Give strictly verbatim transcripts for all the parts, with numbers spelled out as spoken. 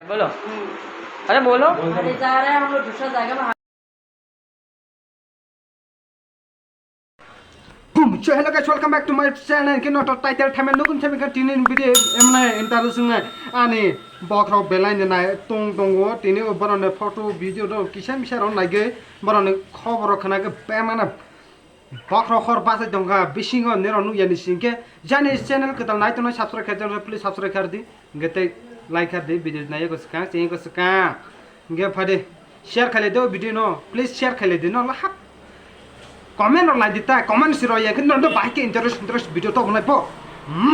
बोलो। अरे बोलो। अरे जा रहे हैं हम लोग दूसरा जगह में। Boom! So hello guys, welcome back to my channel. Khe noto title thumbnail nukun themi khe tini video emna introduction nai ani bokhorok belai ni nai tong tongo. Tini borok ni photo video rok kisa misa rok naigwi borok ni khobor rok khna khe bemana bokhorok hor bachai tongkha bisingo nirok nukya ni singkhe jani channel kwtal nai tongnai subscribe khe please subscribe khe rwdi. Hingke tei like kha di, video nai eko swkang, cheng eko swkang. Hingke phade share khailai di o video no, please share khailai di no, lahap. Comment rok lai di ta, comment si rok ya, khe no, no, bahai khe interest, interest video tok nai po. Hmm.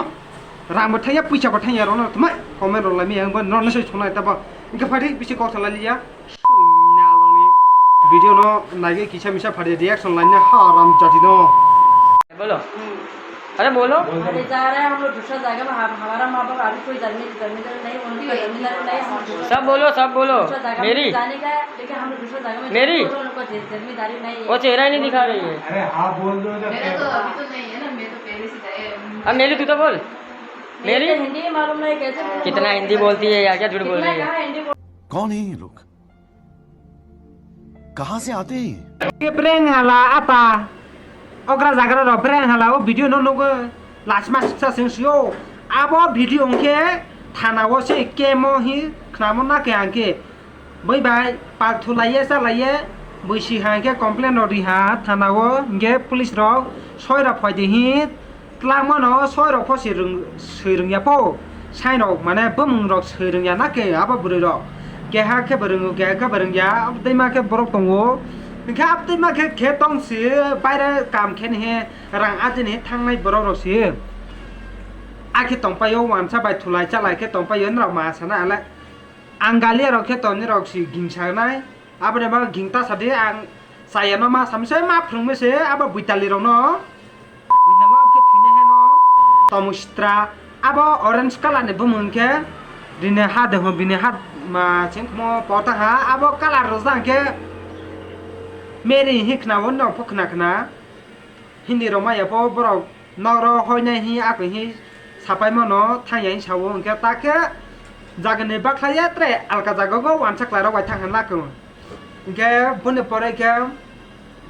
Rang bo thangya, puisa bo thangya rok no, tma comment rok lai mi yang bo, no, no, se sonai ta bo. Hingke phade bisi kok salai liya. Naloni video no nai kisa misa phade reaction lai na haram jati no. बोलो। अरे बोलो। अरे जा रहे हैं हम लोग दूसरा जगह में, हम, हमारा माँ बाप अभी कोई जमीन, जमींदार नहीं, उनका जमींदार नहीं, हम लोग दूसरा सब बोलो, सब बोलो। दूसरा जगह में मेरी। जाने का है, लेकिन हम लोग दूसरा जगह में मेरी। बोलो, उनको जे-, जमींदारी नहीं है। वो चेहरा ही नहीं दिखा रही है। अरे हाँ, बोल दो तो मेरा क्या? तो अभी तो नहीं है ना, मैं तो पहले से जाए। अब मेरी तू तो बोल। मेरी मेरी? तो हिंदी ही मालूम नहीं, कैसे बोलूं? कितना हिंदी बोलती है यार, क्या झूठ बोल रही है? कितना कहाँ हिंदी बोल- कौन है ये लोग? कहाँ से आते हैं ये? Ke breng hala ata. Okra jagra rok breng hala o video no nugo. Lachma siksa sing sio. Abo video hwnkhe thana o se kemo hi khnamo na khe ang khe. Bui bai pal thulaiye chalaye. Bui si hang khe complain rok ri ha thana o. Hwnkhe police rok soi rok phai di hi. Twlangmano soi rok pho swi rwng-, swi rwngya pho. Sai rok mane bumung rok swi rwngya na khe abo bwrwi rok. Keha khe bo rwngo, keha khe bo rwngya, abo twi ma khe borok tongo. Hwnkhe abo twi ma khe, khe tong si baire kam khe ni he rang ajini he thangnai borok rok si. A khe tong paio wansa bai thulai chalai khe tong paio norok ma sana ale. Ang galia rok khe tong ni rok si ging sanai. Aboni bagwi ging ta sadi ang chaya no ma sami se ma phwrwngmi se abo buitali rok no. Buina lab khe thwina heno tomo sitra. Abo orange colour ni bumung khe rini ha de ho bini ha ma chengkmo pota ha abo colour rwjak khe meri hi khna bo no pho khna khna. Hindi rok maya pho borok noro hoinai hi ako hi sapai mano thangya hi sao hwnkhe ta khe jagani bakhlai ya tre alka jaga go wansa kwlai rok bai thang hwnla khe hwnkhe boni pore khe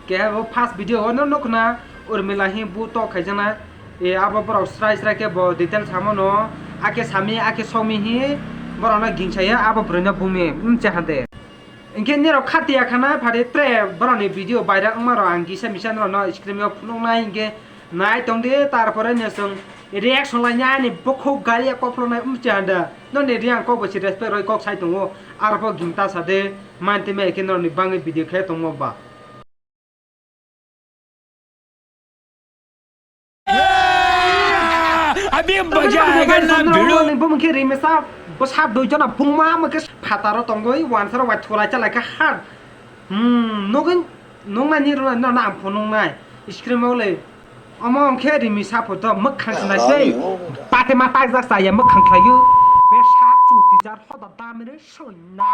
keha bo first video o no nukna Urmila hi bu tok khaijana e abo borok srai srai khe bo detail samano ake sami ake somi hi borok no gingsa ya abo bwrwi no bumi mche hande. Hingke nirok khatiya khana phari tre borokni video viral wngma rok ang kisa misa norokno screen o phunuknai hingke nai tongdi, tarpore no chwng reaction lainai ani bokhok galia koplonai mche handa. Noni ri ang kok bai se respect roi kok sai tongo, arpho gingta sade manti mai khe norokni bangwi video khe tongmo ba. अभी मजा आएगा ना भिड़ो। Bumung khe rimisa bwsa dui jona bungma mokhe phataro tongwi wansaro wai thulai chalai kha ha. Hmm, nugwi nungnai ni rwna no na ang phunuknai. Screen o le omo hwnkhe rimisa photo mwkhang sinai sei. Pate ma pajak chaya mwkhang khlaio. Be sa chuti jar hoda damre. Soina.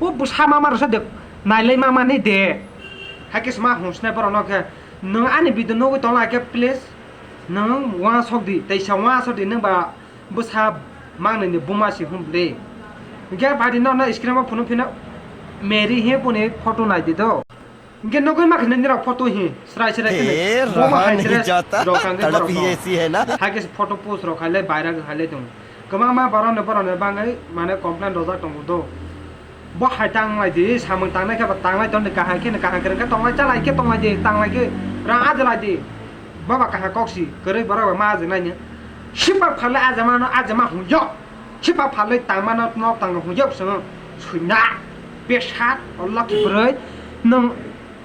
O bwsa mama rwsa de nailai mama ni de. Hakhe sma hwnsnai borok no khe nwng ani video nugwi tongla khe please nwng uansuk di teisa uansuk di nwng ba bwsa mangnai ni buma si hwn de. Hwnkhe badi no no screen o phunuk phino Mary he boni photo nai di do. Hingke nugui ma khne nirok photo hi srai srai khne. He, bo ma raha hai nahi srai jata, rok ang ke tadap borok hi no. Aisi hai na. Hai ke photo post rok hai le viral hai le tong. Kwbangma borok no borok no bangwi mane complain rojak tongo do. Bo hai tang lai di, samung tang nai khe ba tang lai ton di, kaham khe kaham khe tong lai, cha lai khe tong lai di, tang lai khe rang aja lai di. Bo ba kaham kok si kwrwi borok ba ma aja nai ni. Sipa phalai aja ma no aja ma hung yo. Khipa phalwi tangmano nok tangno hwnjak swngo. Suina besa o lucky bwrwi. Nwng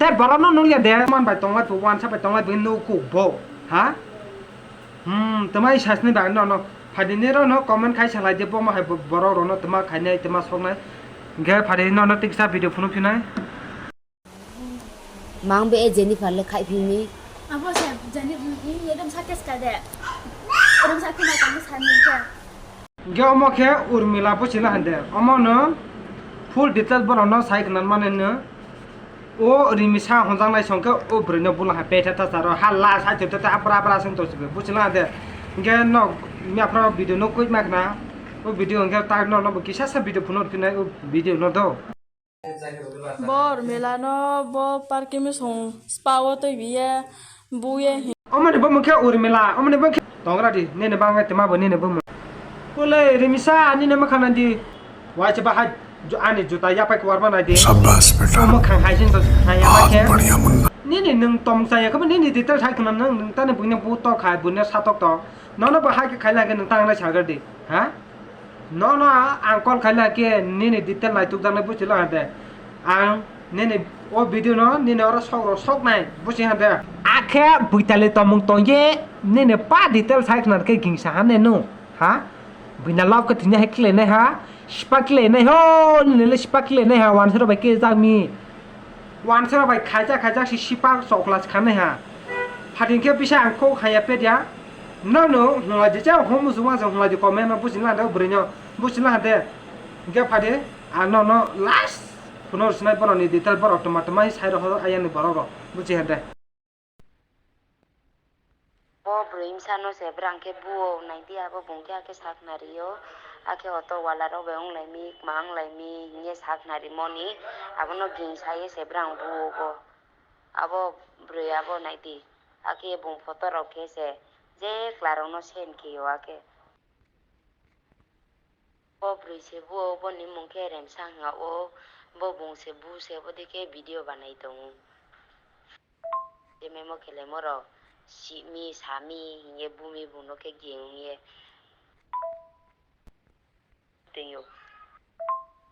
tei borokno nukya de? Man bai tonglai phu, wansa bai tonglai phu, nuk kuk bo. Ha? Hmm, twmai sasni bagwi nono. Phaidi nirokno comment khai salai de, bomo hai bo-, borok rokno twma khainai, twma soknai. Hingkhe phaidi nono tiksa video phunuk phinai. Mang be e Jennifer le khai phini. Abo se Jennifer ni edom sa kes ka de. Edom sa phina tang sa ni ke. Ge omo khe Urmila buchila hande. Omo no full detail bono no sai khna mane no. O Rimisa honjak nai song khe o bwrwi no bula ha petha ta saro ha la sai te ta abra abra song to buchila hande. Ge no Miya phano video no koi ma khna. O video hwnkhe tak no, no bo kisa sa video phunuk khe nai o video no do. Bo Urmila no bo parking mi song spa o twi biye buye hi. Omani bo mungkhe Urmila, omani bo khe tongra di, nini bangai tema bo nini bo mung. Kole Rimisa, nini ma khana di. Wai se bahai ju-, ani juta yapai kwar ma nai di. Shabash beta. Omo khang hai sin to khang ya bahut khe. Bahut badhiya munna. Nini nwng tong sa ya khe nini detail sai khna nwng, nwng tani buino bu tok khai, buino sa tok to. Nono bo hai khe khaila khe nwng tang nai sagar di. Ha? Nono ang call khaila khe nini detail naituk jaknai buchila hande. Ang nini o video no nini oro sok ro sok nai buchi hande. Akhe buitali tomung tongye nini pa detail sai khna khe gingsa hande no. Ha? Buina love khe thwinai hai khlai nai ha. Sipa khlai nai ho, nini le sipa khlai nai ha, wansero bai khe jak mi. Wansero bai khaijak khaijak si sipa chokla khanai ha. Phating khe bisa ang kho khaya pedia. Nono hwnla je cha hom musu wangsa hwnla je comment no buchila hande bwrwi no. Buchila hande. Hwnkhe phade ang nono last phunor sinai borok ni detail borok toma toma sai rok ayang ni borok rok buchi hande. Bo bwrwi bwsano se bwrang khe buo naidi abo bung khe hakhe sakna rio, hakhe auto wala rok bai wng lai mi, kwma wng lai mi hwnye sakna rimoni, abono ging saye se bwrang buo bo. Abo bwrwi abo naidi, hakhe bung photo rok khe se je chwla rokno send khio hakhe. Bo bwrwi se buo, boni mung khe Remsa hwnga o, bo bung se bu se, bodi khe video banai tongo. Je memo khelemo rok simi sami hingye bumi buno khe ging wngye tongyo.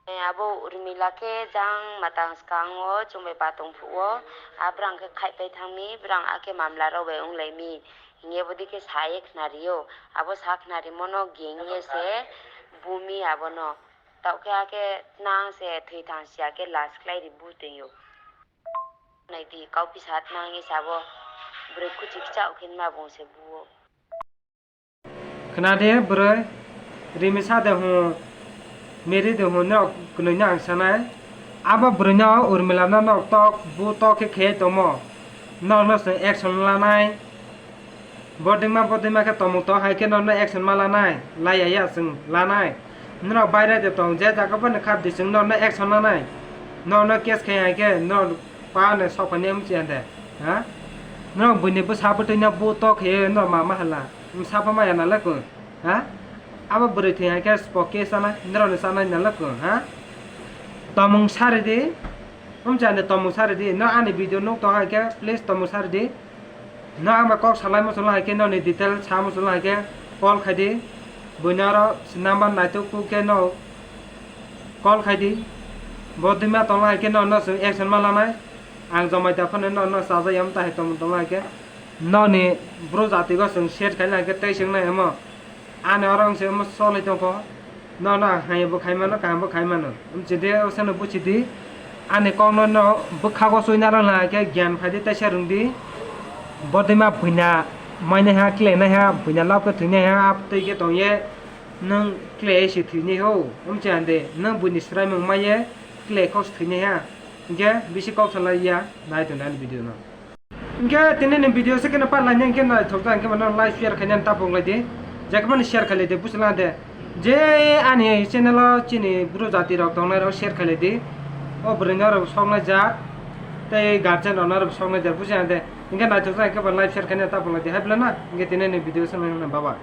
Eh, abo Urmila khe jang matang swkango chumbai patong phuo, a bwrang khe khaipai thangmi, bwrang akhe mamla rok bai wng lai mi. Hingye bodi khe saye khna rio, abo sa khna rimono ging ye se bumi abono. Tokhe akhe nang se thwi thang siya khe last khlai ri bu tongyo. Naidi kau pisa nang ye sabo bwrwi kuchi kchao khe ma bung se buo. Khna de bwrwi, Rimisa de hwn, Mary de hwn, norok kwnwi no ang sanai. Abo bwrwi no Urmila no norok tok, bu tok khe khe tongmo. Norok no chwng action lanai. Bodima, bodima khe tomung tong hai khe norno action ma lanai, laiya ya chwng lanai. Norok baire de tong, je jaga bo ni kha di chwng norno action lanai. Norno case khai hai khe nor pa no sok phani mchi hande. Ha? Norok buini bwsa bwtwi no bu tok khe norok ma ma hala. Msa pha maya na le kung, ha? Abo bwrwi thwi hai khe spo case sanai, norok ni sanai na le kung, ha? Tomung sari di, mchi hande tomung sari di. No ani video nuk tong hai khe please tomung sari di. No ang bai kok salai muchung lai khe, noni detail sa muchung lai khe call khai di. Buino aro number naituk kuk khe no call khai di. Bodima tong lai khe no, no chwng action ma lanai. Ang jomai da phano no, no chajak ya mtai hai tong, tong lai khe. Noni bru jati go chwng share khai lai khe tei chwng nai hemo. Ani oro wngse omo cholai tongkho. Nono ang hai bo khai mano, kaham bo khai mano. Wngse de, osano buchi di. Ani kokno no bwkhago chuina rwna khe gyan phai di, teisa rwng di. Bodima buina mainai ha, klenai ha, buina love khe thwinai ha, ap twi khe tong ye. Nwng kle se thwinai ho, wngse hande, nwng buini swraimung mai ye, kle kok se thwinai ha. Hingkhe bisi kok salai ya, nai tong di ani video no. Hingkhe tini ni video se keno par lainai hingkhe naithok jak hingkhe mano like share khainani tapok lai di. Jekmani share khailai di, buchila de. Je ani channel o chini bru jati rok tongnai rok share khailai di. O bwrwi no rok soknai jak tei guardian rok no rok soknai jak, buchila de. Hingkhe naithok jak hingkhe ba like share khainani tapok lai di. Hai bwlano hingkhe tini ni video se nang baba.